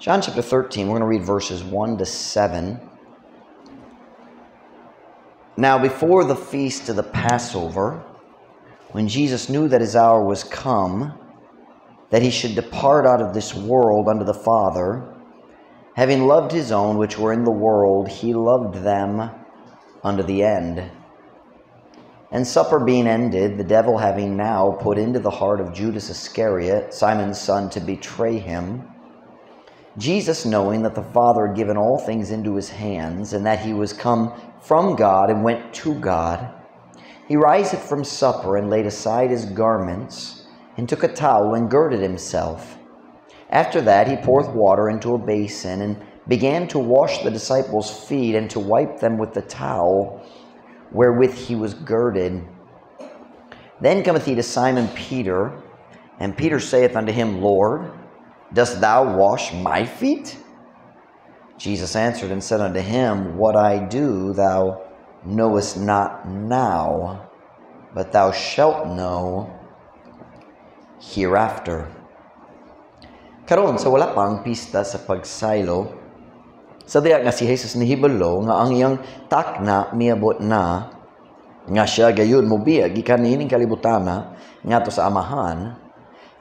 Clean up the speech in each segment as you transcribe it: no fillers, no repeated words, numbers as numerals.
John chapter 13, we're going to read verses 1 to 7. Now, before the feast of the Passover, when Jesus knew that his hour was come, that he should depart out of this world unto the Father, having loved his own which were in the world, he loved them unto the end. And supper being ended, the devil having now put into the heart of Judas Iscariot, Simon's son, to betray him, Jesus, knowing that the Father had given all things into his hands, and that he was come from God and went to God, he riseth from supper and laid aside his garments, and took a towel and girded himself. After that he poureth water into a basin, and began to wash the disciples' feet, and to wipe them with the towel wherewith he was girded. Then cometh he to Simon Peter, and Peter saith unto him, "Lord, dost thou wash my feet?" Jesus answered and said unto him, "What I do thou knowest not now, but thou shalt know hereafter." Karon sa wala pa ang pista sa pagsaylo, sa diha nga si Jesus nihibalo nga ang iyang takna miabot na, nga siya gayud mobiya gikan niining kalibutana ngadto sa Amahan,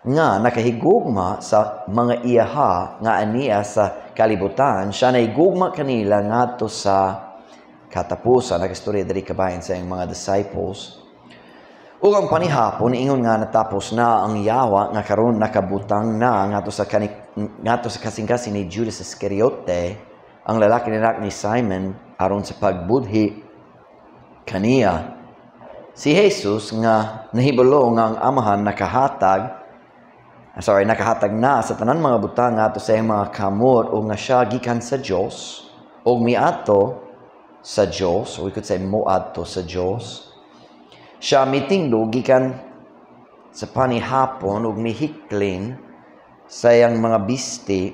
nga nakahigugma sa mga iyaha nga ania sa kalibutan, siya nahigugma kanila ngadto sa katapusan. Nagastorya diri kabahin sa iyang mga disciples. Ug ang panihapon, ingon nga natapos na ang yawa nga karon nakabutang na ngadto sa kasing-kasing ni Judas Iscariote, ang lalaki ni anak ni Simon, aron sa pagbudhi kaniya. Si Jesus nga nahibalo nga ang Amahan nakahatag na sa tanan mga butang ngadto sa iyang mga kamot ug nga siya gikan sa Dios ug miadto sa Dios, or we could say moadto sa Dios. Siya mitingdog gikan sa panihapon ug mihiklin sa iyang mga bisti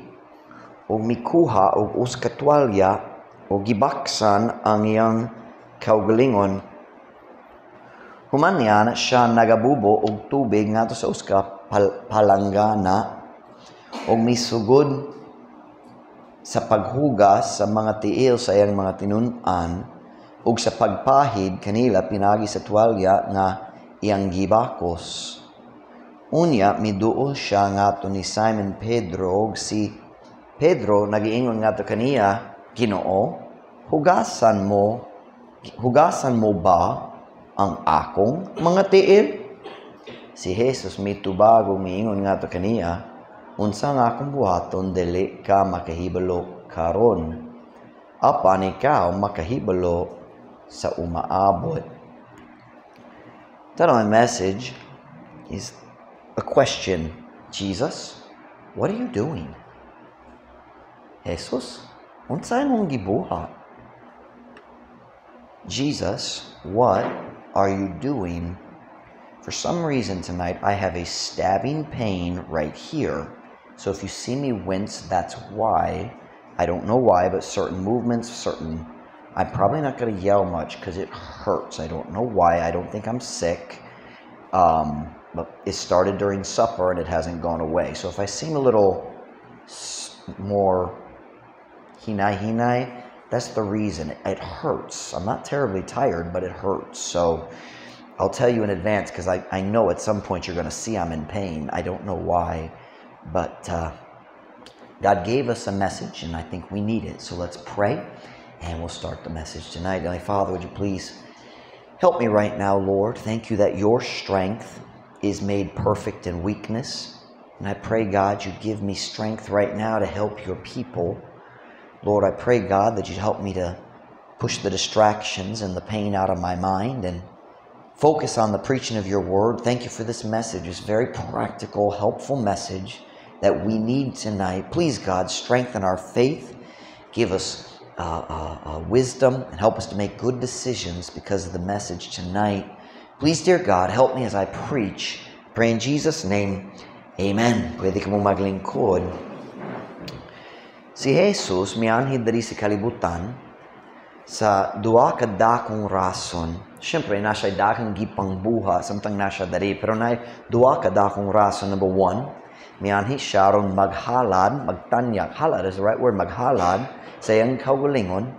ug mikuha og usa ka tuwalya ug gibaksan ang iyang kaugalingon. Human niyan, siya nagabubo og tubig ngadto sa usa ka palanggana ug misugod sa paghugas sa mga tiil sa iyang mga tinun-an ug sa pagpahid kanila pinagi sa tuwalya nga iyang gibakos. Unya miduol siya ngadto ni Simon Pedro, ug si Pedro nagiingon ngadto kaniya, "Ginoo, hugasan mo ba ang akong mga tiil?" Si Jesus mitubag ug miingon ngadto kaniya, "Unsa ang akong buhaton dili ka makahibalo karon, apan ikaw makahibalo sa umaabot." Title of my message is a question. Jesus, what are you doing? Jesus, unsa imong gibuhat? Jesus, what are you doing? For some reason tonight, I have a stabbing pain right here. So if you see me wince, that's why. I don't know why, but certain movements, certain... I'm probably not going to yell much because it hurts. I don't know why. I don't think I'm sick. But it started during supper and it hasn't gone away. So if I seem a little more hinay-hinay, that's the reason. It hurts. I'm not terribly tired, but it hurts. So I'll tell you in advance because I know at some point you're going to see I'm in pain. I don't know why, but God gave us a message and I think we need it. So let's pray and we'll start the message tonight. Heavenly Father, would you please help me right now, Lord? Thank you that your strength is made perfect in weakness. And I pray, God, you give me strength right now to help your people. Lord, I pray, God, that you'd help me to push the distractions and the pain out of my mind and focus on the preaching of your word. Thank you for this message. It's a very practical, helpful message that we need tonight. Please, God, strengthen our faith. Give us wisdom and help us to make good decisions because of the message tonight. Please, dear God, help me as I preach. Pray in Jesus' name. Amen. Pwede ka mong maglingkod. Si Jesus mianhi diri sa kalibutan sa duha ka dakong rason. Siyempre, naa siya'y daghang gipangbuhat samtang naa siya diri, pero naay duha ka dakong rason. Number one, Mianhi siya aron maghalad, magtanyak. Halad is the right word, maghalad sa iyang kaugalingon.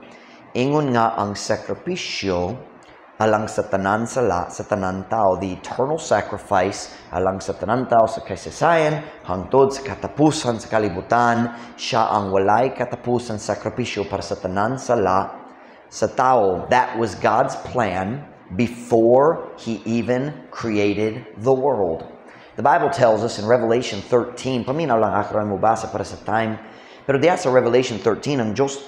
Ingon nga ang sakripisyo alang sa tanan sala sa tanan tao, the eternal sacrifice alang sa tanan tao sa kasaysayan hangtod sa katapusan sa kalibutan. Siya ang walay katapusan sakripisyo para sa tanan sala sa tao. That was God's plan before He even created the world. The Bible tells us in Revelation 13, paminaw lang ako mo basa para sa time, pero diya sa Revelation 13, ang Diyos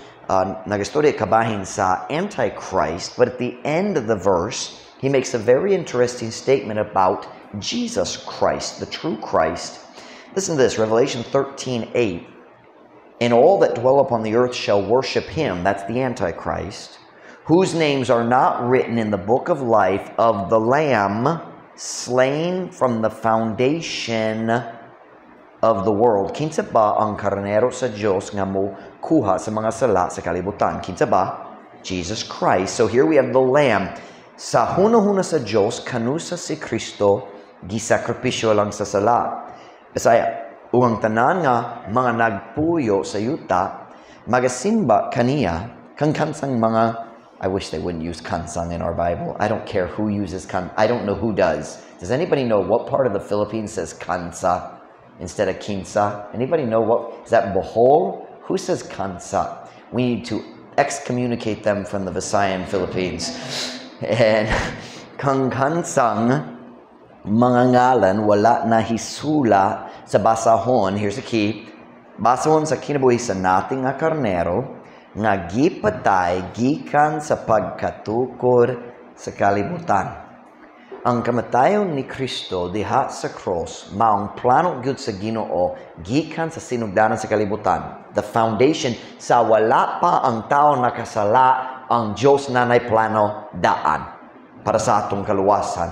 nagastorya kabahin sa Antichrist, but at the end of the verse, he makes a very interesting statement about Jesus Christ, the true Christ. Listen to this, Revelation 13:8. "And all that dwell upon the earth shall worship him," that's the Antichrist, "whose names are not written in the book of life of the Lamb slain from the foundation of the world." Kinsa ba ang karnero sa Dios nga mo kuha sa mga sala sa kalibutan? Kinsa ba? Jesus Christ. So here we have the Lamb. Sa hunahuna sa Dios, kanusa si Kristo gisakripisyo lang sa sala. Bisaya, ug ang tanan nga mga nagpuyo sa yuta magasimba kaniya kang kansang mga. I wish they wouldn't use "kansang" in our Bible. I don't care who uses kan. I don't know who does. Does anybody know what part of the Philippines says "kansa" instead of "kinsa"? Anybody know what is that, Bohol? Who says "kansa"? We need to excommunicate them from the Visayan Philippines. And kang kansang mga ngalan wala na hisula sa basahon, here's the key, basahon sa kinabuhi sa nating nga karnero nga gipatay gikan sa pagkatukod sa kalibutan. Ang kamatayon ni Kristo diha sa cross maong plano gyud sa Ginoo gikan sa sinugdanan sa kalibutan. The foundation, sa wala pa ang tao nakasala, ang Diyos na nay plano daan para sa atong kaluwasan.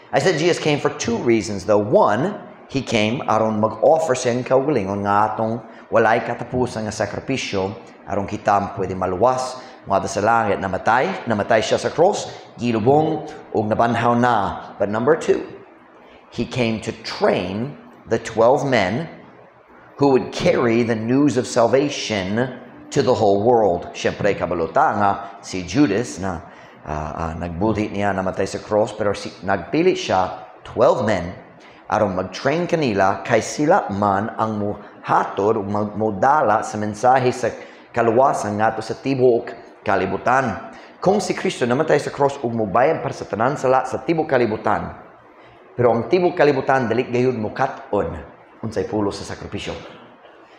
I said Jesus came for two reasons, though. One, He came aron mag-offer sa iyang kaugalingon nga atong walay katapusan nga sakripisyo aron kita pwede maluwas mga sa langit. Namatay siya sa cross, gilubong ug nabanhaw na. But number two, He came to train the 12 men who would carry the news of salvation to the whole world. Siyempre, kabalo ta nga si Judas na nagbudhi niya namatay sa cross, pero nagpili siya 12 men aron mag-train kanila kay sila man ang muhatod ug magmodala sa mensahe sa kaluwasan ngadto sa tibuok kalibutan. Kung si Kristo namatay sa cross ug mobayad para sa tanan sala sa tibuok kalibutan, pero ang tibuok kalibutan dali gayud mukat-on, unsay pulos sa sakripisyo?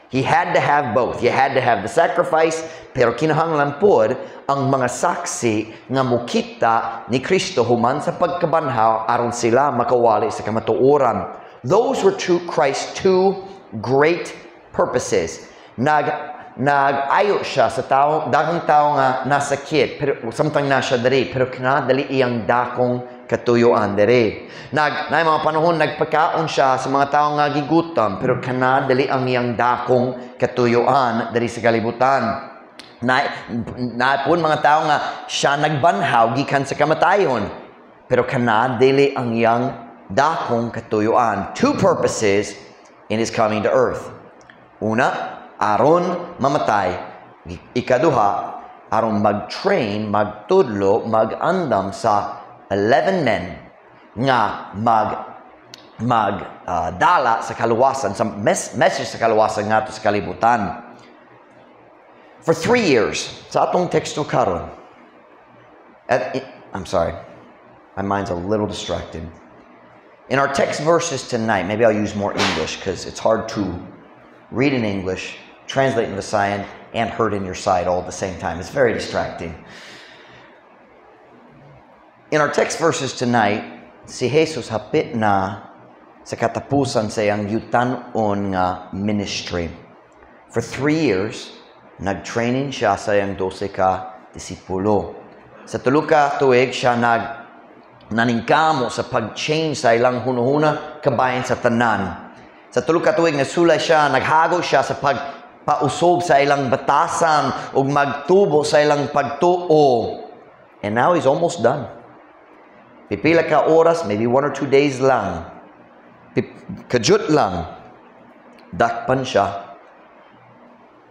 He had to have both. You had to have the sacrifice, pero kinahanglan pod ang mga saksi nga mukita ni Kristo human sa pagkabanhaw aron sila makawali sa kamatuoran. Those were Christ's two great purposes. Nag-ayo siya sa tao, daghang tao nga nasakit, pero samtang na siya diri, pero kana dili iyang dakong katuyuan diri. Nag na mga panahon nagpakaon siya sa mga tao nga gigutom, pero kana dili ang iyang dakong katuyuan diri sa kalibutan. Na pud mga tao nga siya nagbanhaw gikan sa kamatayon, pero kana dili ang iyang dakong katuyuan. Two purposes in His coming to earth. Una, aron mamatay. Ikaduha, aron mag-train, magtudlo, mag-andam sa 11 men nga mag mag dala sa kaluwasan, sa message sa kaluwasan ngadto sa kalibutan. For 3 years, sa atong teksto karon, I'm sorry, my mind's a little distracted. In our text verses tonight, maybe I'll use more English because it's hard to read in English, translate in Visayan, and hurt in your side all at the same time. It's very distracting. In our text verses tonight, si Jesus hapit na sa katapusan sa iyang yutan-on nga ministry. For 3 years, nag-training siya sa iyang 12 ka disipulo. Sa tulo ka tuig siya naningkamo sa pag-change sa ilang hunuhuna kabahin sa tanan. Sa tulo ka tuig nasulay siya, naghago siya sa pagpausob sa ilang batasan ug magtubo sa ilang pagtuo. And now he's almost done. Pipila ka oras, maybe 1 or 2 days lang. Kajut lang. Dakpan siya.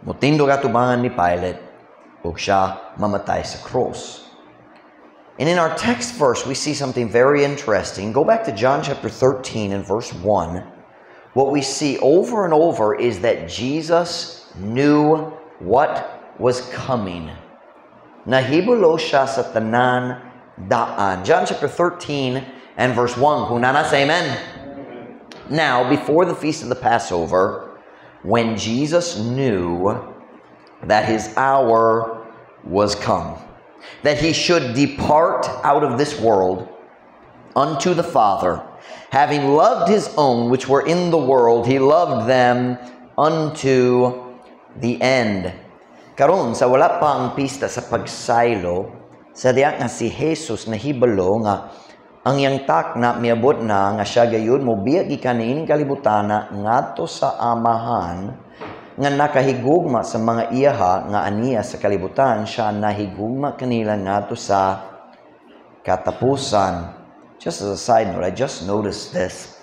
Mutindog atubangan ni Pilate ug siya mamatay sa cross. And in our text verse, we see something very interesting. Go back to John chapter 13 and verse 1. What we see over and over is that Jesus knew what was coming. Nahibalo siya sa tanan daan. John chapter 13 and verse 1. Kung naa na, say amen. Now, before the feast of the Passover, when Jesus knew that his hour was come, that he should depart out of this world unto the Father, having loved his own which were in the world, he loved them unto the end. Karon sa wala pa ang pista sa pagsaylo, sa diya nga si Jesus nahibalo nga ang iyang takna miabot na nga siya gayud mobiya gikan niining kalibutana ngadto sa Amahan, nga nakahigugma sa mga iyaha nga aniya sa kalibutan, siya nahigugma kanila ngadto sa katapusan. Just as a side note, I just noticed this.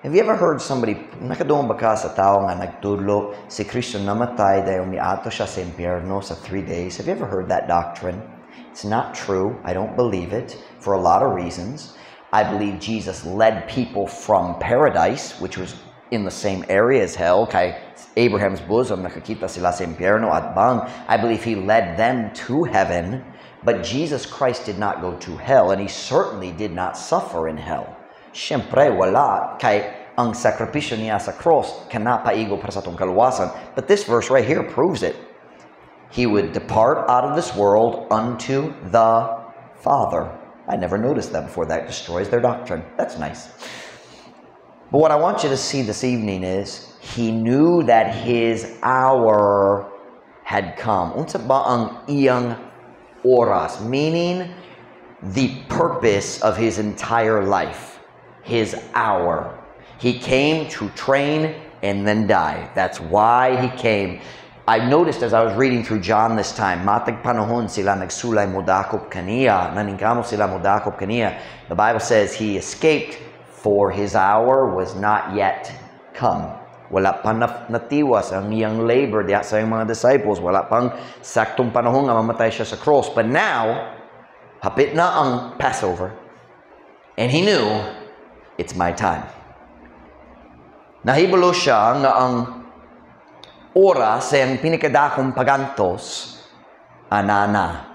Have you ever heard somebody, nakadungog ba ka sa tao nga nagtudlo, si Kristo namatay dahil miadto siya sa impyerno sa 3 days? Have you ever heard that doctrine? It's not true. I don't believe it for a lot of reasons. I believe Jesus led people from paradise, which was in the same area as hell, kay Abraham's bosom, nakakita sila sa impyerno at bang. I believe he led them to heaven, but Jesus Christ did not go to hell, and he certainly did not suffer in hell. Siyempre, wala, kay ang sakripisyo niya sa cross kana paigo para sa atong kaluwasan. But this verse right here proves it. He would depart out of this world unto the Father. I never noticed that before. That destroys their doctrine. That's nice. But what I want you to see this evening is he knew that his hour had come. Unsa ba ang iyang oras? Meaning the purpose of his entire life. His hour. He came to train and then die. That's why he came. I noticed as I was reading through John this time, matag panahon sila nagsulay modakop kaniya, naningkamo sila modakop kaniya. The Bible says he escaped, for his hour was not yet come. Wala pa natiwas ang iyang labor diha sa iyang mga disciples. Wala pang saktong panahon nga mamatay siya sa cross. But now, hapit na ang Passover. And he knew, it's my time. Nahibalo siya nga ang oras sa iyang pinakadakong pagantos, anana.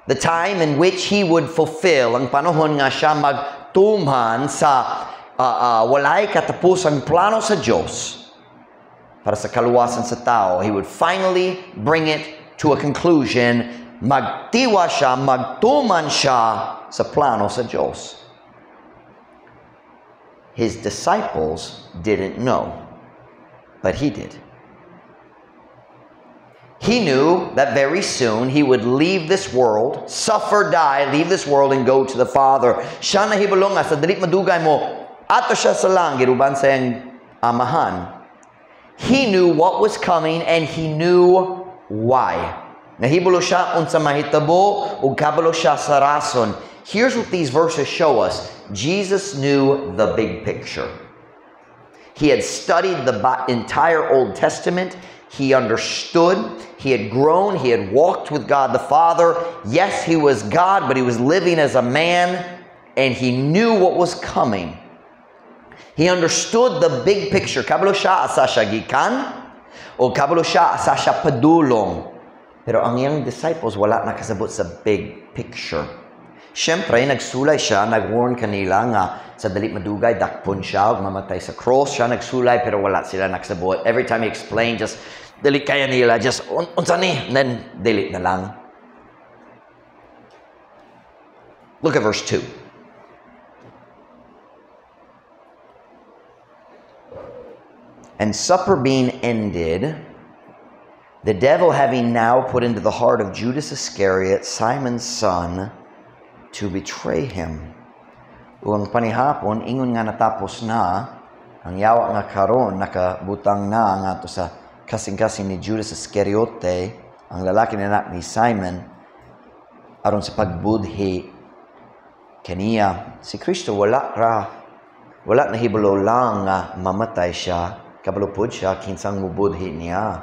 The time in which he would fulfill ang panahon nga siya magtumhan sa walay katapusang plano sa Diyos para sa kaluwasan sa tao. He would finally bring it to a conclusion. Magtiwa siya, magtuman siya sa plano sa Diyos. His disciples didn't know, but he did. He knew that very soon he would leave this world, suffer, die, leave this world, and go to the Father. Siya nahibalo nga sa dili madugay moadto siya sa langit uban sa iyang Amahan. He knew what was coming and he knew why. Nahibalo siya unsa mahitabo ug kabalo siya sa rason. Here's what these verses show us. Jesus knew the big picture. He had studied the entire Old Testament. He understood. He had grown. He had walked with God the Father. Yes, he was God, but he was living as a man, and he knew what was coming. He understood the big picture. Kabalo siya asa siya gikan, o kabalo siya asa siya padulong. Pero ang iyang disciples wala nakasabot sa big picture. Siyempre, nagsulay siya, nag-warn kanila nga sa dali madugay, dakpon siya, ug mamatay sa cross. Siya nagsulay, pero wala sila nagsabot. Every time he explained, just dili kaya nila, just unsa ni? And then, dili na lang. Look at verse 2. And supper being ended, the devil having now put into the heart of Judas Iscariot, Simon's son, to betray him. Ug ang panihapon, ingon nga natapos na, ang yawa nga karon nakabutang na ngadto sa kasing-kasing ni Judas Iscariote, ang lalaki na anak ni Simon, aron sa pagbudhi kaniya. Si Kristo wala nahibalo lang nga mamatay siya. Kabalo pud siya kinsang mubudhi niya.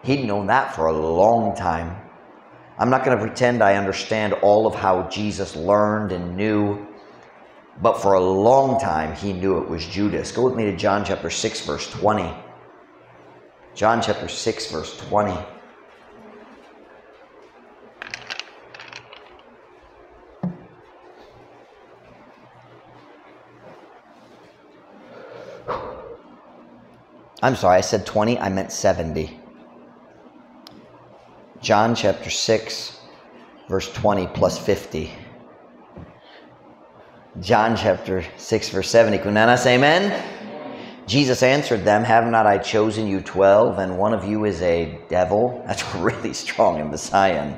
He'd known that for a long time. I'm not going to pretend I understand all of how Jesus learned and knew, but for a long time he knew it was Judas. Go with me to John chapter 6, verse 20. John chapter 6, verse 20. I'm sorry, I said 20, I meant 70. John chapter 6, verse 20 plus 50. John chapter 6, verse 70. Kunana, say amen? Jesus answered them, "Have not I chosen you 12, and one of you is a devil?" That's really strong in Visayan.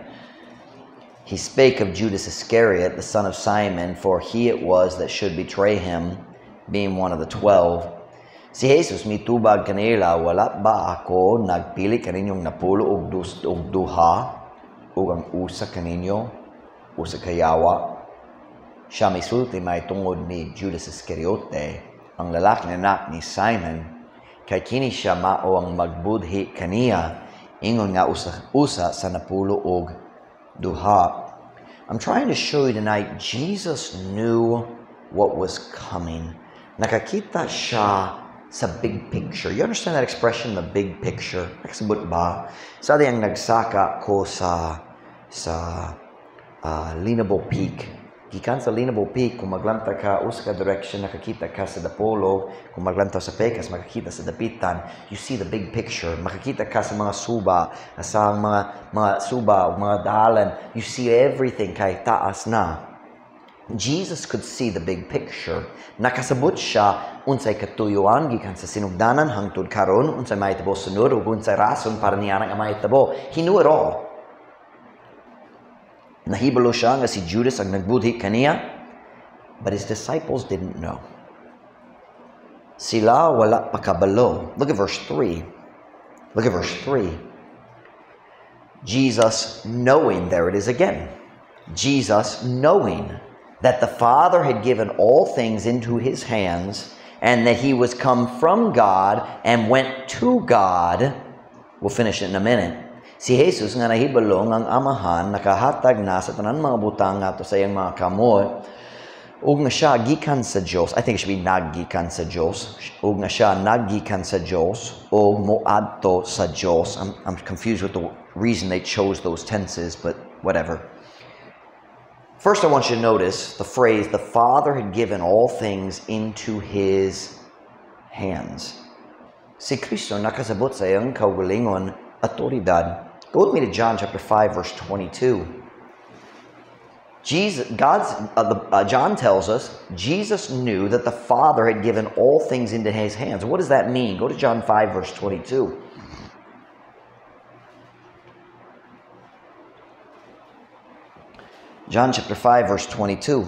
He spake of Judas Iscariot, the son of Simon, for he it was that should betray him, being one of the 12. Si Jesus mitubag kanila, "Wala ba ako nagpili kaninyong napulo og duha, ug ang usa kaninyo, usa kayawa?" Siya misulti mahitungod ni Judas Iscariote, ang lalaki na anak ni Simon, kay kini siya mao ang magbudhi kaniya, ingon nga usa sa napulo og duha. I'm trying to show you tonight, Jesus knew what was coming. Nakakita siya sa big picture. You understand that expression, the big picture? Nakasabot ba? Sa ang nagsaka ko sa Linabo Peak. Gikan sa Linabo Peak, kung maglanta ka usa ka direction, nakakita ka sa Dapolo. Kung maglanta sa Pecas, makakita sa Dapitan. You see the big picture. Makakita ka sa mga suba, sa mga suba, mga dalan. You see everything kay taas na. Jesus could see the big picture. Nakasabot siya unsay katuyuan gikan sa sinugdanan hangtod karon, unsay mahitabo sunod ug unsay rason para niya nga mahitabo. He knew it all. Nahibalo siya nga si Judas ang nagbudhi kaniya, but his disciples didn't know. Sila wala pa kabalo. Look at verse 3. Look at verse 3. Jesus knowing, there it is again. Jesus knowing that the Father had given all things into his hands, and that he was come from God and went to God. We'll finish it in a minute. Si Jesus nga nahibalo ang Amahan nakahatag na sa tanan mga butang ngadto sa iyang mga kamot, ug nga siya gikan sa Dios. I think it should be naggikan sa Dios. Ug nga siya naggikan sa Dios ug moadto sa Dios. I'm confused with the reason they chose those tenses, but whatever. First, I want you to notice the phrase, the Father had given all things into his hands. Si Kristo nakasabot sa iyang kaugalingon autoridad. Go with me to John chapter 5, verse 22. John tells us, Jesus knew that the Father had given all things into his hands. What does that mean? Go to John 5, verse 22. John chapter 5, verse 22.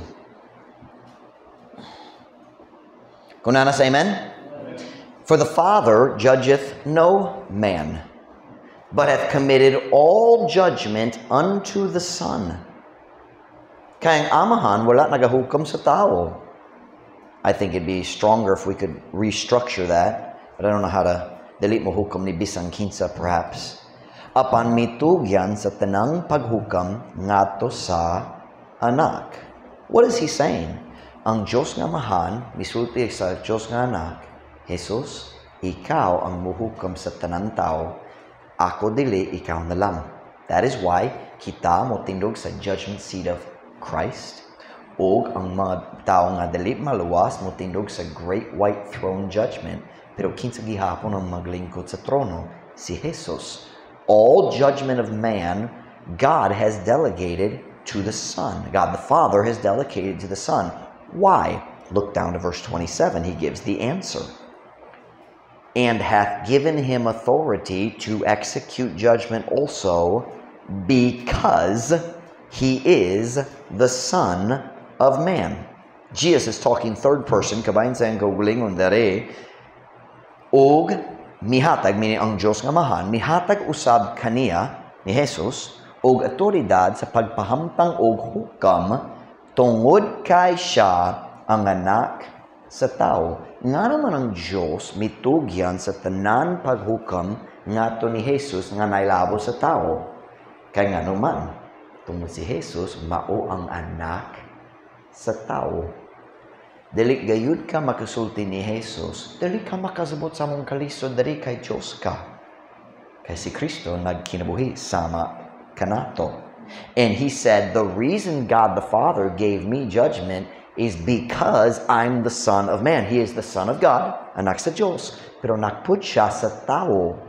Kunana, say amen? For the Father judgeth no man, but hath committed all judgment unto the Son. Kaya ang Amahan wala nagahukom sa tao. I think it'd be stronger if we could restructure that, but I don't know how to delete mo hukom ni bisang kinsa perhaps. Apan mitugyan sa tanang paghukam ngadto sa anak. What is he saying? Ang Diyos nga Amahan misulti sa Diyos nga anak, Jesus, ikaw ang muhukam sa tanan tao, ako dili, ikaw na lang. That is why kita motindog sa judgment seat of Christ, og ang mga tao nga dili maluwas motindog sa great white throne judgment, pero kinsa gihapon ang maglingkod sa trono? Si Jesus. All judgment of man, God has delegated to the Son. God the Father has delegated to the Son. Why? Look down to verse 27. He gives the answer. And hath given him authority to execute judgment also, because he is the Son of Man. Jesus is talking third person, kabahin sa iyang kaugalingon dere, og mihatag, meaning ang Diyos nga Amahan, mihatag usab kaniya ni Jesus og autoridad sa pagpahamtang og hukam tungod kay siya ang anak sa tao. Nga naman ang Diyos mitugyan sa tanan paghukom ngadto ni Jesus nga nailabo sa tao? Kay nga naman, tungod si Jesus mao ang Anak sa Tao. Dili gayud ka makasulti ni Jesus, dili ka makasabot sa among kalisod diri kay Diyos ka. Kay si Kristo nagkinabuhi sama kanato. And he said, "The reason God the Father gave me judgment is because I'm the Son of Man." He is the Son of God, Anak sa Diyos, pero nakpud siya sa tao.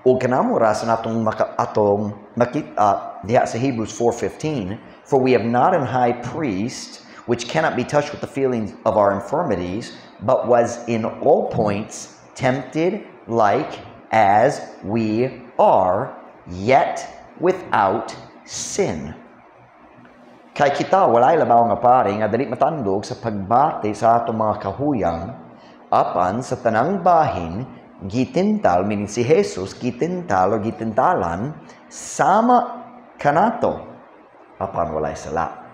O kanamo ra sa natong maka, atong makita diha sa Hebrews 4:15, "For we have not an high priest which cannot be touched with the feelings of our infirmities, but was in all points tempted like as we are, yet without sin." Kay kita walay labaw nga pari nga dali matandog sa pagbati sa atong mga kahuyang, apan sa tanang bahin gitintal, meaning si Jesus gitintal o gitintalan sama kanato, apan walay sala.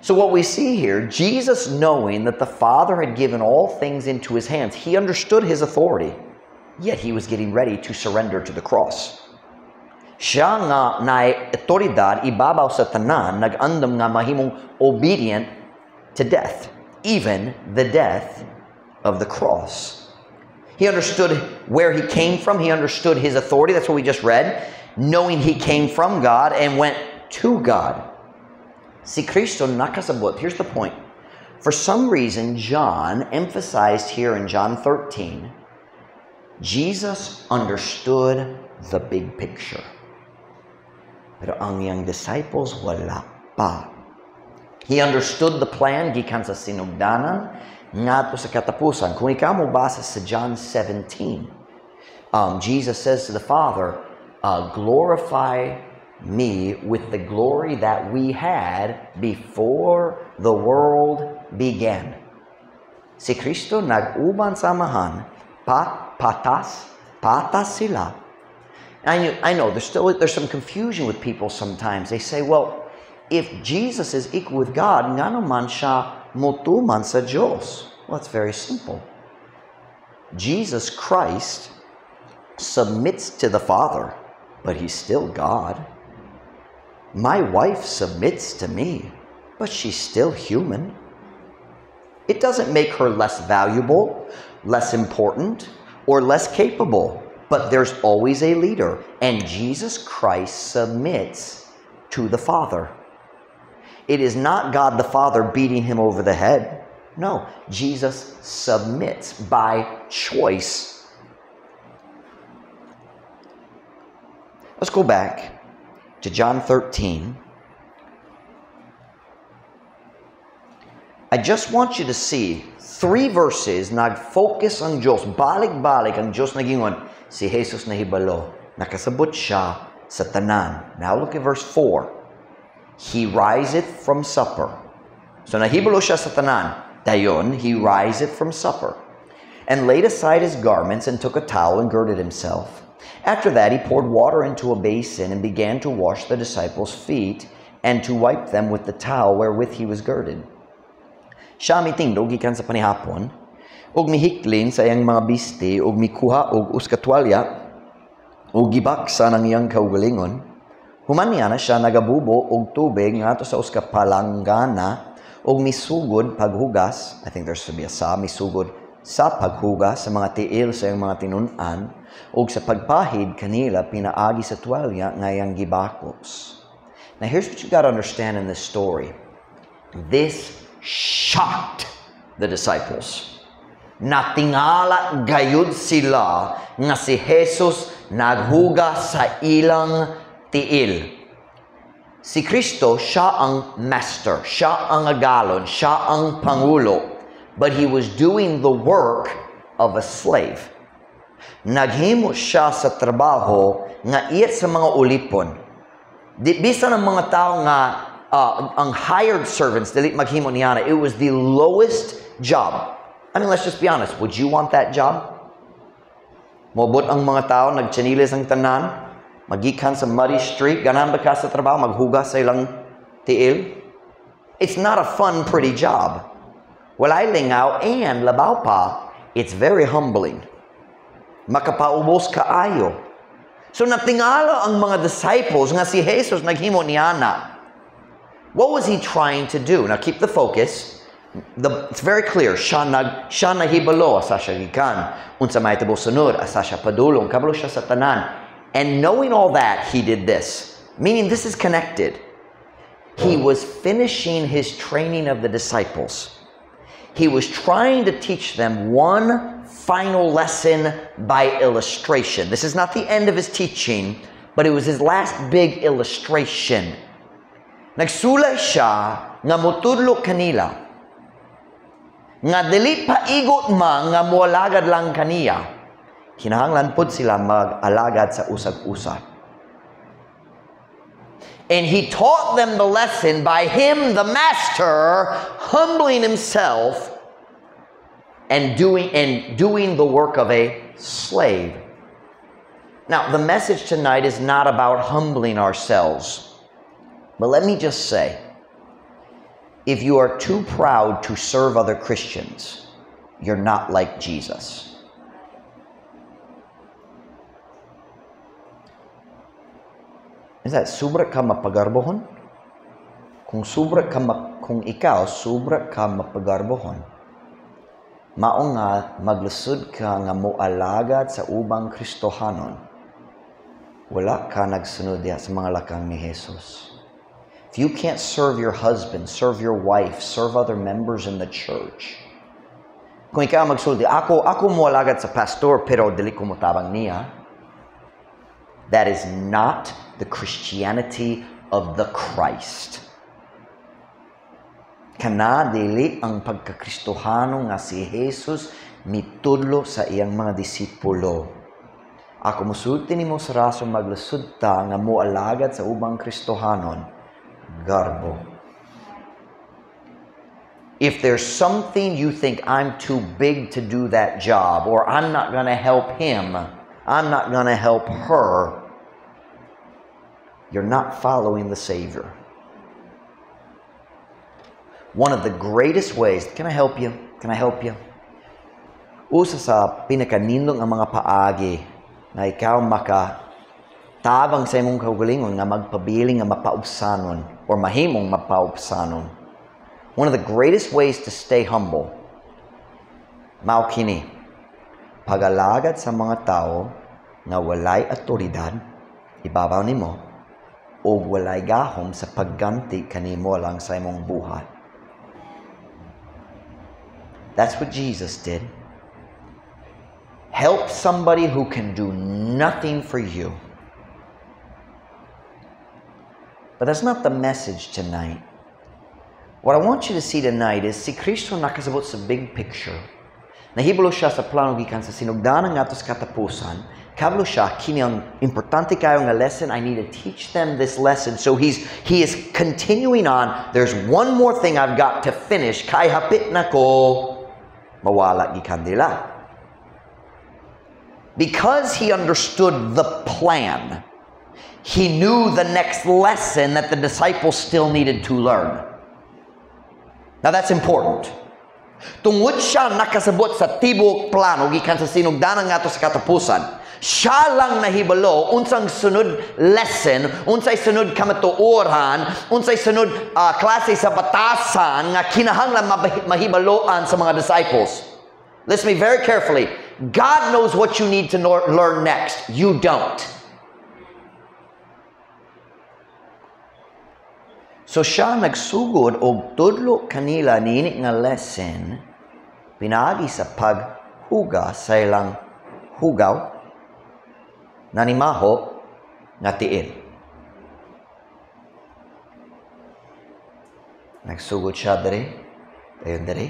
So what we see here, Jesus, knowing that the Father had given all things into his hands, he understood his authority, yet he was getting ready to surrender to the cross. Siya nga naay otoridad ibabaw sa tanan, nag-andam nga mahimong obedient to death, even the death of the cross. He understood where he came from. He understood his authority. That's what we just read. Knowing he came from God and went to God. Si Kristo nakasabot. Here's the point. For some reason, John emphasized here in John 13, Jesus understood the big picture. Pero ang iyang disciples, wala pa. He understood the plan gikan sa sinugdanan ngadto sa katapusan. Kung ikaw mo basa sa John 17, Jesus says to the Father, "Glorify me with the glory that we had before the world began." Si Kristo nag-uban sa Amahan, patas, patas sila. I know there's some confusion with people sometimes. They say, "Well, if Jesus is equal with God, ngano man siya motuman sa Diyos?" Well, it's very simple. Jesus Christ submits to the Father, but he's still God. My wife submits to me, but she's still human. It doesn't make her less valuable, less important, or less capable. But there's always a leader, and Jesus Christ submits to the Father. It is not God the Father beating him over the head. No, Jesus submits by choice. Let's go back to John 13. I just want you to see three verses nag-focus ang Diyos. Balik-balik ang Diyos nagingon, si Jesus nahibalo, nakasabot siya sa tanan. Now look at verse 4. He riseth from supper. So nahibalo siya sa tanan. Dayon, he riseth from supper, and laid aside his garments and took a towel and girded himself. After that, he poured water into a basin and began to wash the disciples' feet and to wipe them with the towel wherewith he was girded. Siya mitindog gikan sa panihapon, ug mihiklin sa iyang mga bisti, ug mikuha og usa ka tuwalya, ug gibaksan ang iyang kaugalingon. Human niya na siya nagabubo og tubig ngadto sa usa ka palanggana, ug misugod paghugas. I think there's to be a sa, misugod sa paghugas sa mga tiil sa iyang mga tinun-an, ug sa pagpahid kanila pinaagi sa tuwalya nga iyang gibakos. Now here's what you got to understand in this story. This shocked the disciples. Natingala gayud sila nga si Jesus naghugas sa ilang tiil. Si Kristo, siya ang master, siya ang agalon, siya ang pangulo. But he was doing the work of a slave. Naghimo siya sa trabaho nga iyat sa mga ulipon. Di, bisan ang mga tao nga ang hired servants, dili maghimo niya. It was the lowest job. I mean, let's just be honest. Would you want that job? Mobot ang mga tao, nagtsinilas ang tanan, magikan sa muddy street, ganahan ba ka sa trabaho, maghugas sa ilang tiil? It's not a fun, pretty job. Walay lingaw and labaw pa, it's very humbling. Makapaubos kaayo. So natingala ang mga disciples nga si Jesus naghimo niana. What was he trying to do? Now keep the focus. It's very clear. Siya nahibalo asa siya gikan. Unsa may tabo sunod, asa siya padulong. Kabalo siya sa tanan. And knowing all that, he did this. Meaning this is connected. He was finishing his training of the disciples. He was trying to teach them one final lesson by illustration. This is not the end of his teaching, but it was his last big illustration. Nagsulay siya nga motudlo kanila nga dili paigot man nga moalagad lang kaniya. Kinahanglan pud sila mag-alagad sa usag-usa. And he taught them the lesson by him, the master, humbling himself and doing the work of a slave. Now, the message tonight is not about humbling ourselves. But let me just say, if you are too proud to serve other Christians, you're not like Jesus. Is that sobra ka mapagarbohon? Kung ikaw sobra ka mapagarbohon, mao nga maglisod ka nga moalagad sa ubang Kristohanon, wala ka nagsunod diha sa mga lakang ni Jesus. If you can't serve your husband, serve your wife, serve other members in the church. Kung ikaw magsulti, ako moalagad sa pastor pero dili ko motabang niya. That is not the Christianity of the Christ. Kana dili ang pagkakristohano nga si Jesus mitudlo sa iyang mga disipulo. Ako musulti nimo sa rason maglisod ta nga moalagad sa ubang Kristohanon, garbo. If there's something you think, "I'm too big to do that job," or "I'm not going to help him, I'm not going to help her," you're not following the Savior. One of the greatest ways, can I help you? Can I help you? Usa sa pinakanindot nga mga paagi na ikaw maka tabang sa imong kaugalingon nga magpabiling nga mapaubsanon or mahimong mapaubsanon. One of the greatest ways to stay humble, mao kini: pagalagad sa mga tao nga walay awtoridad ibabaw nimo o walay gahom sa pagganti kanimo lang sa imong buhat. That's what Jesus did. Help somebody who can do nothing for you. But that's not the message tonight. What I want you to see tonight is si Kristo nakasabot sa big picture. Nahibalo siya sa plano gikan sa sinugdanan ngadto sa katapusan. Kabalo siya, kini ang importante kayo nga lesson. I need to teach them this lesson. So he is continuing on. There's one more thing I've got to finish. Kay hapit na ko mawala gikan nila. Because he understood the plan, he knew the next lesson that the disciples still needed to learn. Now that's important. Tungod siya nakasabot sa tibuok plano gikan sa sinugdanan ngadto sa katapusan, siya lang nahibalo unsang sunod lesson, unsay sunod kamatuoran, unsay sunod klase sa batasan nga kinahanglan mahibaloan sa mga disciples. Listen to me very carefully. God knows what you need to learn next. You don't. So siya nagsugod og tudlo kanila niini nga lesson pinaagi sa paghugas sa ilang hugaw na nimaho nga tiil. Nagsugod siya diri, dayon diri,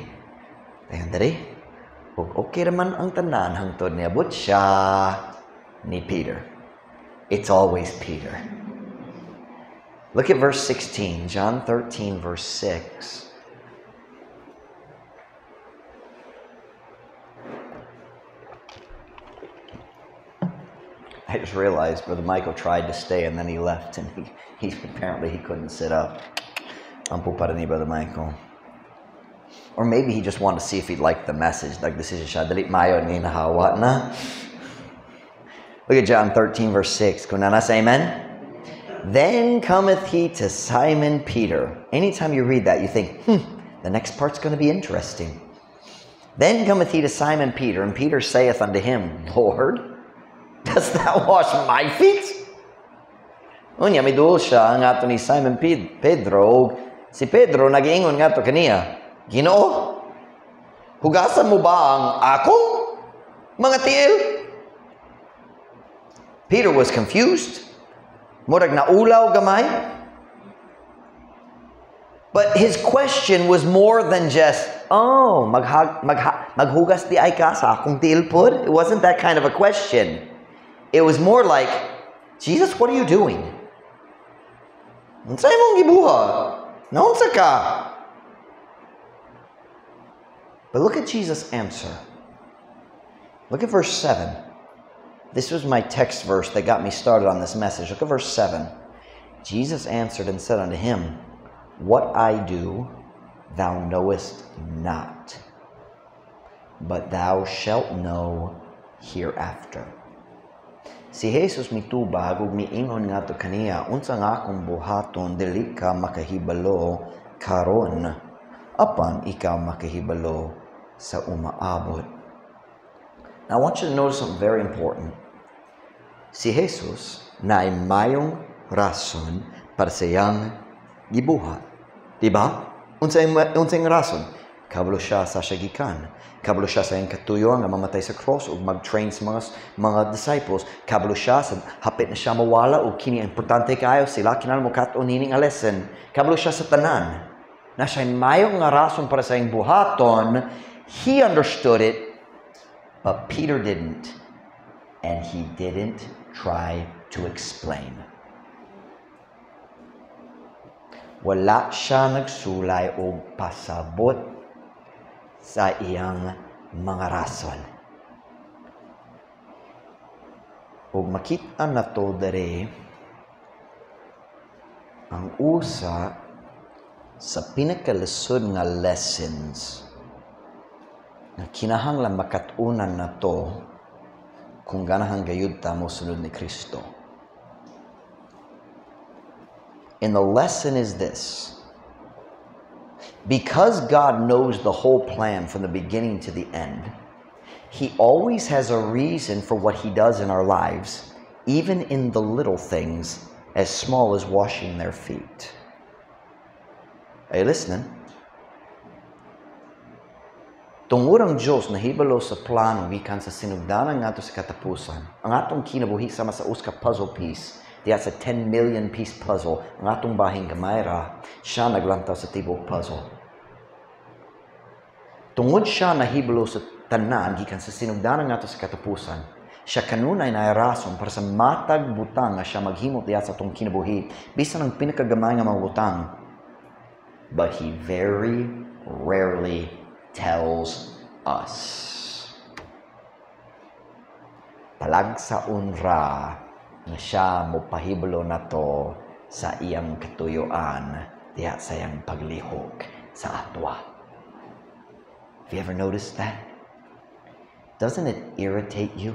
dayon diri. Ug okay raman ang tanan hangtod niabot siya ni Peter. It's always Peter. Look at verse 16, John 13, verse 6. I just realized Brother Michael tried to stay and then he left and he apparently he couldn't sit up. Ampo para ni Brother Michael. Or maybe he just wanted to see if he liked the message. Nagdesisyon siya, dali mayo ni nahawa na. Look at John 13, verse 6. Kung naa na, say amen. Then cometh he to Simon Peter. Anytime you read that, you think, the next part's going to be interesting. Then cometh he to Simon Peter, and Peter saith unto him, "Lord, dost thou wash my feet?" Unya, miduol siya ngadto ni Simon Pedro. Si Pedro nagiingon ngadto kaniya, "Ginoo, hugasan mo ba ang akong mga tiil?" Peter was confused. Murag naulaw gamay. But his question was more than just, "Oh, maghugas diay ka sa akong tiil pod?" It wasn't that kind of a question. It was more like, "Jesus, what are you doing? Unsay imong gibuhat? Naunsa ka?" But look at Jesus' answer. Look at verse 7. This was my text verse that got me started on this message. Look at verse 7. Jesus answered and said unto him, "What I do, thou knowest not, but thou shalt know hereafter." Si Jesus mitubag ug miingon ngadto kaniya, "Unsa nga akong buhaton dili ka makahibalo karon, apan ikaw makahibalo sa umaabot." Now I want you to notice something very important. Si Jesus naay mayong rason para sa iyang gibuhat. Diba? Unsay rason? Kabalo siya sa siya gikan. Kabalo siya sa iyang katuyoan nga mamatay sa cross ug mag-train sa mga disciples. Kabalo siya sa hapit na siya mawala ug kini importante kaayo sila kinahanglan mokat-on niini nga lesson. Kabalo siya sa tanan. Na siya'y mayong nga rason para sa iyang buhaton. He understood it, but Peter didn't. And he didn't try to explain. Wala siya nagsulay og pasabot sa iyang mga rason. Ug makita na to dere ang usa sa pinakalisod nga lessons nga kinahanglan makat-unan na to kung ganahan gayud ta mosunod ni Kristo. And the lesson is this: because God knows the whole plan from the beginning to the end, He always has a reason for what He does in our lives, even in the little things as small as washing their feet. Are you listening? Tungod ang Diyos nahibalo sa plano gikan sa sinugdanan ngadto sa katapusan, ang atong kinabuhi sama sa usa ka puzzle piece, diha sa 10 million piece puzzle, ang atong bahin gamay ra, siya naglantaw sa tibuok puzzle. Tungod siya nahibalo sa tanan gikan sa sinugdanan ngadto sa katapusan, siya kanunay naay rason para sa matag butang nga siya maghimo diha sa atong kinabuhi, bisan ang pinakagamay nga mga butang. But He very rarely tells us. Palagsaon ra nga siya mopahibalo nato sa iyang katuyuan diha sa iyang paglihok sa atwa. Have you ever noticed that? Doesn't it irritate you?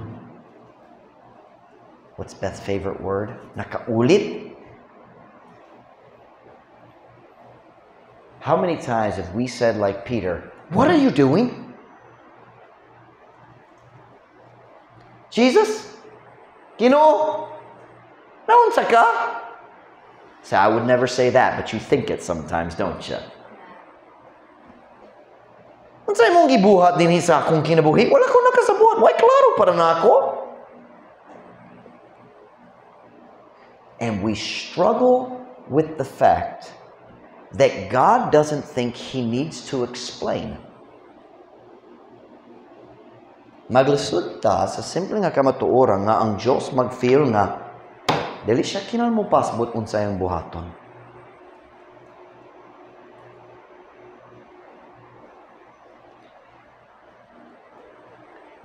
What's Beth's favorite word? Nakaulit. How many times have we said, like Peter, "What are you doing? Jesus? Ginoo? Naunsa ka?" So I would never say that, but you think it sometimes, don't you? "Unsay imong gibuhat dinhi sa akong kinabuhi? Wala ko nakasabot. Way klaro para nako." And we struggle with the fact that God doesn't think He needs to explain. Maglisod ta sa simple nga kamatuoran nga ang Diyos mag-feel nga dili siya kinahanglan mopasabot unsay ang buhaton.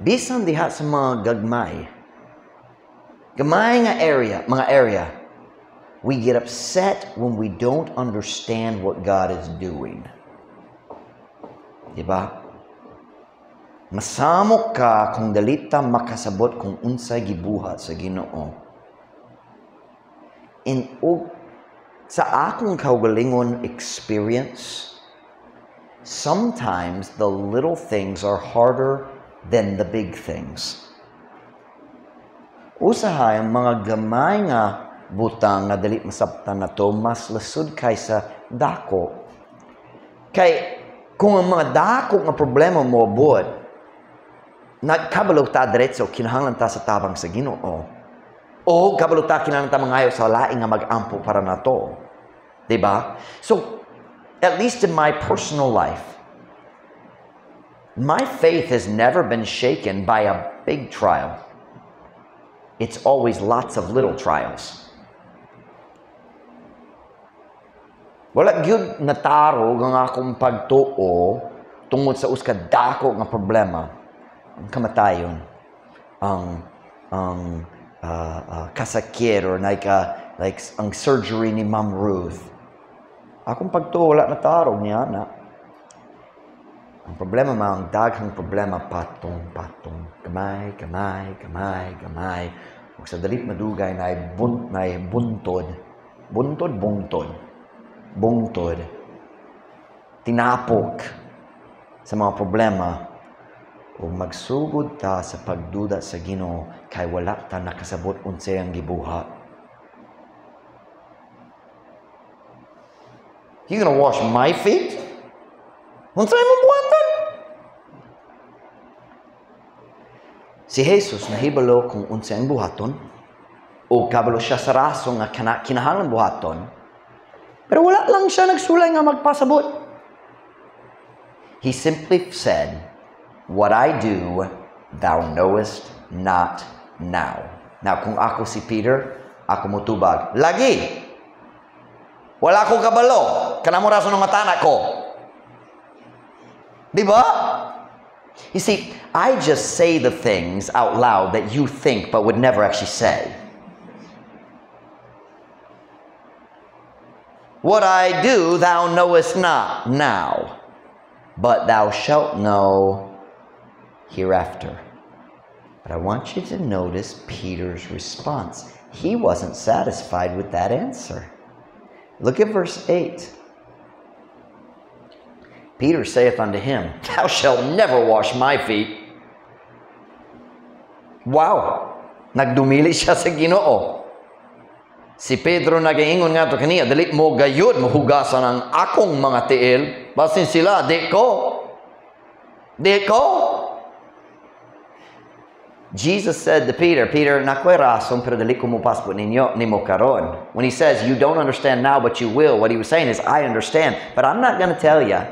Bisan diha sa mga gagmay, gamay nga area, mga area, we get upset when we don't understand what God is doing. Diba? Masamok ka kung dili ta makasabot kung unsay gibuhat sa Ginoo. In og sa akong kaugalingon experience, sometimes the little things are harder than the big things. Usahay ang mga gamay nga butang nga dili masabtan nato mas lasud kaysa dako. Kay kung ang mga dako nga problema moabot, nagkabalo ta diretso kinahanglan ta sa tabang sa Ginoo. O kabalo ta kinahanglan ta mangayo sa laing nga mag-ampo para nato. Diba? So, at least in my personal life, my faith has never been shaken by a big trial. It's always lots of little trials. Wala gyud natarog ang akong pagtuo tungod sa usa ka dako nga problema. Ang kamatayon, ang kasakit, or like ang surgery ni Ma'am Ruth. Akong pagtuo wala natarog niya na. Ang problema ma, ang daghang problema, patong, patong, gamay, gamay, gamay, gamay. Ug sa dalit madugay na buntod, buntod, bungtod, bungtod, tinapok sa mga problema. O magsugod ta sa pagduda sa Ginoo kay wala ta nakasabot unsay ang gibuhat. You gonna wash my feet? Unsay imong buhatan? Si Jesus nahibalo kung unsay ang buhaton o kabalo siya sa rason nga kinahanglan buhaton, pero wala lang siya nagsulay nga magpasabot. He simply said, "What I do, thou knowest not now." Now, kung ako si Peter, ako mutubag. Lagi! Wala akong kabalo. Kana mo rason ng matana ko. Di ba? You see, I just say the things out loud that you think but would never actually say. What I do, thou knowest not now, but thou shalt know hereafter. But I want you to notice Peter's response. He wasn't satisfied with that answer. Look at verse 8. Peter saith unto him, "Thou shalt never wash my feet." Wow! Nagdumili siya sa Ginoo. Si Pedro nagaingon nga to kaniya, "Dili mo gayud mohugasan ang akong mga tiil." Basin sila, "Di ko. Di ko." Jesus said to Peter, "Peter, nakoy rason, pero dili ko mopasbo ninyo, nimo karon." When he says, "You don't understand now, but you will," what he was saying is, "I understand, but I'm not going to tell ya."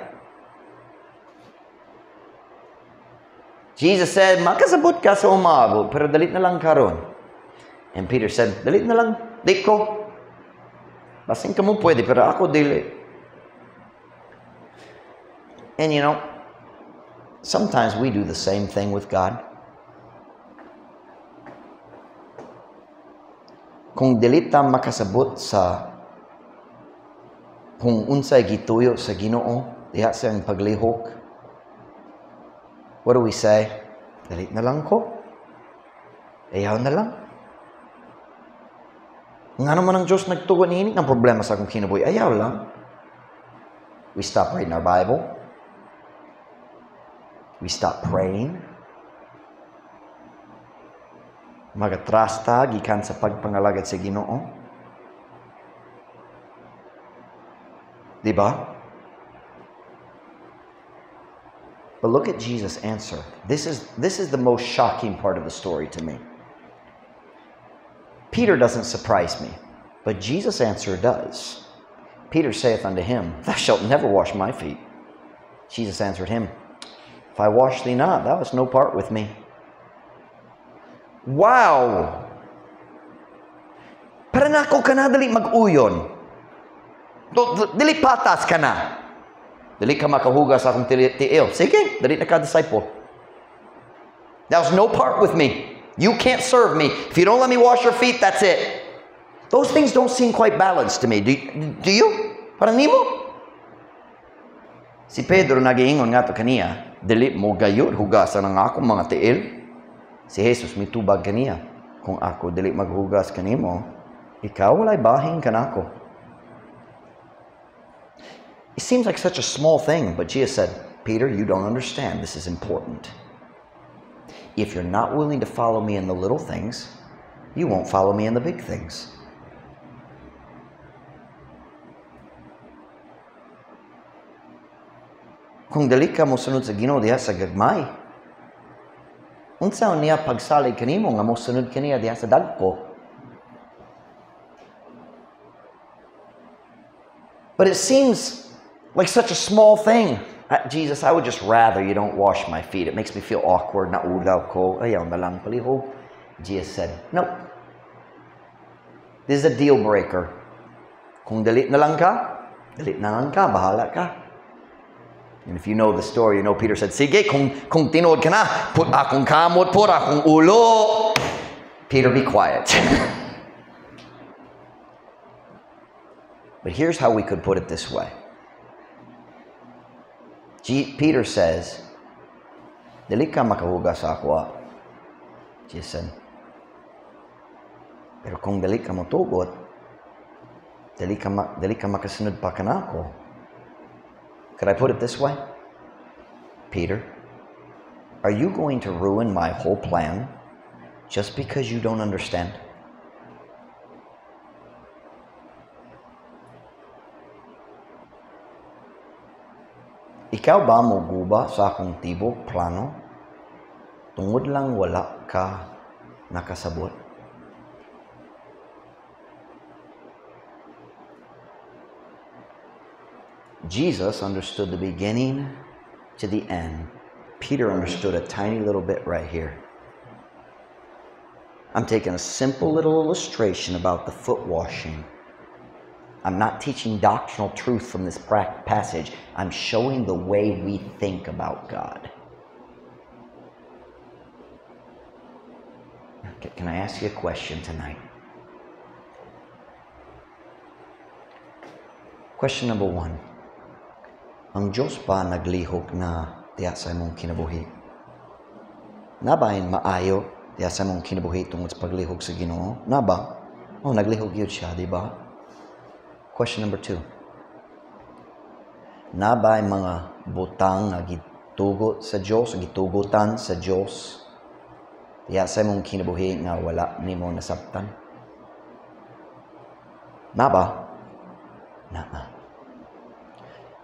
Jesus said, "Makasabot ka sa umabot, pero dali na lang karon." And Peter said, "Dali na lang, di ko. Basin ka mo pwede, pero ako dili." And you know, sometimes we do the same thing with God. Kung dili ta makasabot sa kung unsay gituyo sa Ginoo diha sa iyang paglihok, what do we say? Dili na lang ko. Ayaw na lang. Nga naman ang Diyos nagtugon niini ng problema sa akong kinabuhi. Ayaw lang. We stop reading our Bible. We stop praying. Magatrasta gikan sa pagpangalagad sa Ginoo. Diba? But look at Jesus' answer. This is the most shocking part of the story to me. Peter doesn't surprise me, but Jesus' answer does. Peter saith unto him, "Thou shalt never wash my feet." Jesus answered him, "If I wash thee not, thou hast no part with me." Wow! Para nako ka na dali mag-uyon. Dili patas ka na. Dili ka makahugas akong tiil. Sige, dali na ka disciple. Thou hast no part with me. You can't serve me. If you don't let me wash your feet, that's it. Those things don't seem quite balanced to me. Do you? Parang nimo? Si Pedro nagiingon ngadto kaniya, dili mo gayud hugasan ang akong mga tiil. Si Jesus mitubag kaniya, kung ako dili maghugas kanimo, ikaw walay bahin kanako. It seems like such a small thing, but Jesus said, Peter, you don't understand. This is important. If you're not willing to follow me in the little things, you won't follow me in the big things. Kung dili ka mosunod sa Ginoo diha sa gagmay, unsa niya pagsalig kanimo nga mosunod kaniya diha sa dagko? But it seems like such a small thing. Jesus, I would just rather you don't wash my feet. It makes me feel awkward. Naulaw ko. Ayaw na lang palihog. Jesus said, nope. This is a deal breaker. Kung dili na lang ka, dili na lang ka, bahala ka. And if you know the story, you know Peter said, sige, kung tinuod ka na, put akong kamot, put akong ulo. Peter, be quiet. But here's how we could put it this way. Peter says, dili ka makahugas sa ako. Jesus said, pero kung dili ka motugot, dili ka makasunod pa kanako. Could I put it this way? Peter, are you going to ruin my whole plan just because you don't understand? Ikaw ba moguba sa akong tibok plano? Tungod lang wala ka nakasabot. Jesus understood the beginning to the end. Peter understood a tiny little bit right here. I'm taking a simple little illustration about the foot washing. I'm not teaching doctrinal truth from this passage. I'm showing the way we think about God. Can I ask you a question tonight? Question number 1. Ang Diyos ba naglihok na diha sa imong kinabuhi? Nabahin maayo diha sa imong kinabuhi tungod sa paglihok sa Ginoo? Naba? Oh, naglihok yun siya, di ba? Question number 2. Nabay mga butang nga gitugot sa Dios, gitugotan sa Dios diha sa imong kinabuhi nga wala nimo nasabtan? Naba? Naa.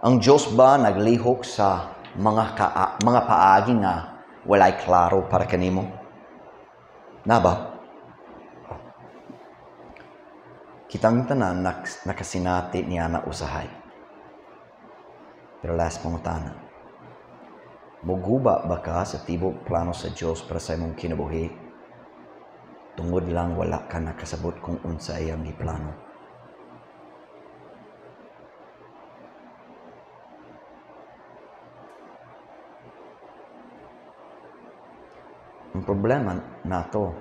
Ang Diyos ba naglihok sa mga paagi nga walay klaro para kanimo? Naba? Kitang tanan nakasinati niya na usahay. Pero last pangutana. Muguba ba ka sa tibok plano sa Diyos para sa imong kinabuhi? Tungod lang wala ka nakasabot kung unsa iyang giplano. Ang problema nato,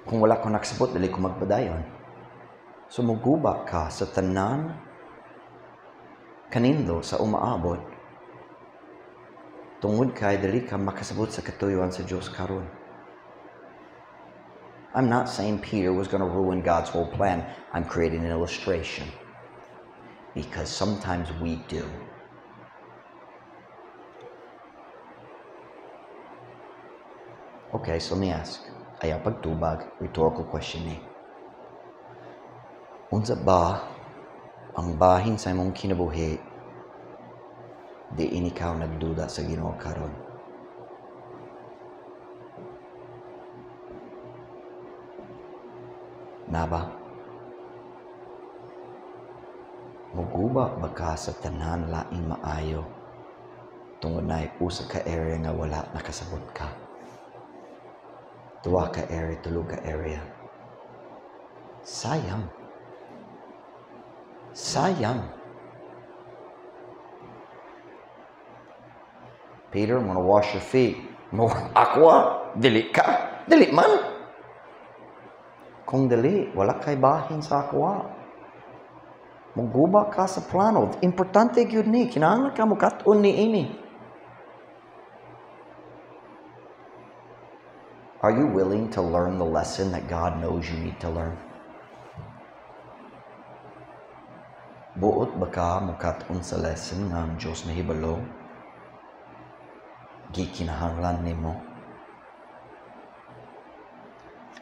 kung wala ko nakasabot, dili ko magpadayon. So muguba ka sa tanan kanindo sa umaabot tungod kay dili ka makasabot sa katuyuan sa Dios karon. I'm not saying Peter was going to ruin God's whole plan. I'm creating an illustration because sometimes we do. Okay, so let me ask. Ayaw pagtubag, rhetorical question ni. Unsa ba ang bahin sa imong kinabuhi diin ikaw nagduda sa Ginoo karon? Naba? Muguba ba ka sa tanan laing maayo tungod na usa ka area nga wala nakasabot ka? Duha ka area, tulo ka area. Sayang. Sayang. Peter, I'm gonna wash your feet. Ako, dili ka. Dili man. Kung dili, wala kay bahin sa ako. Muguba ka sa plano. Importante gyud ni. Kinahanglan ka mukat-on ni ini. Are you willing to learn the lesson that God knows you need to learn? Buot ba ka mukat-on sa lesson nga ang Diyos nahibalo? Gikinahanglan nimo?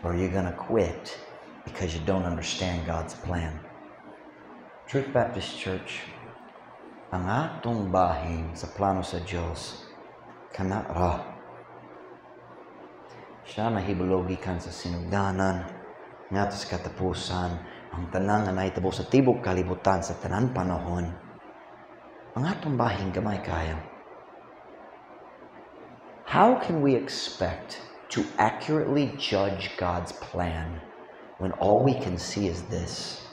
Or are you going to quit because you don't understand God's plan? Truth Baptist Church, ang atong bahin sa plano sa Diyos, kana ra. Siya nahibalo gikan sa sinugdanan, ngadto sa katapusan, ang tanan nga nahitabo sa tibok kalibutan sa tanan panahon. Ang atong bahin gamay kayo. How can we expect to accurately judge God's plan when all we can see is this?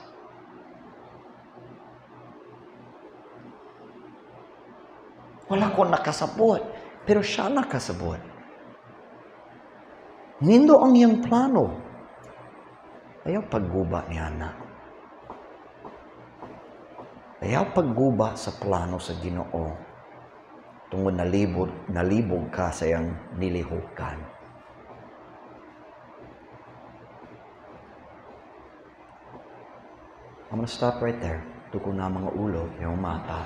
Wala ko nakasabot, pero siya nakasabot. Nindo ang iyang plano. Ayaw pagguba niya na. Ayaw pagguba sa plano sa Ginoo. Tungod nalibog ka sa iyang nilihukan. I'm going to stop right there. Tuko na mga ulo, yung mata.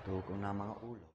Tuko na mga ulo.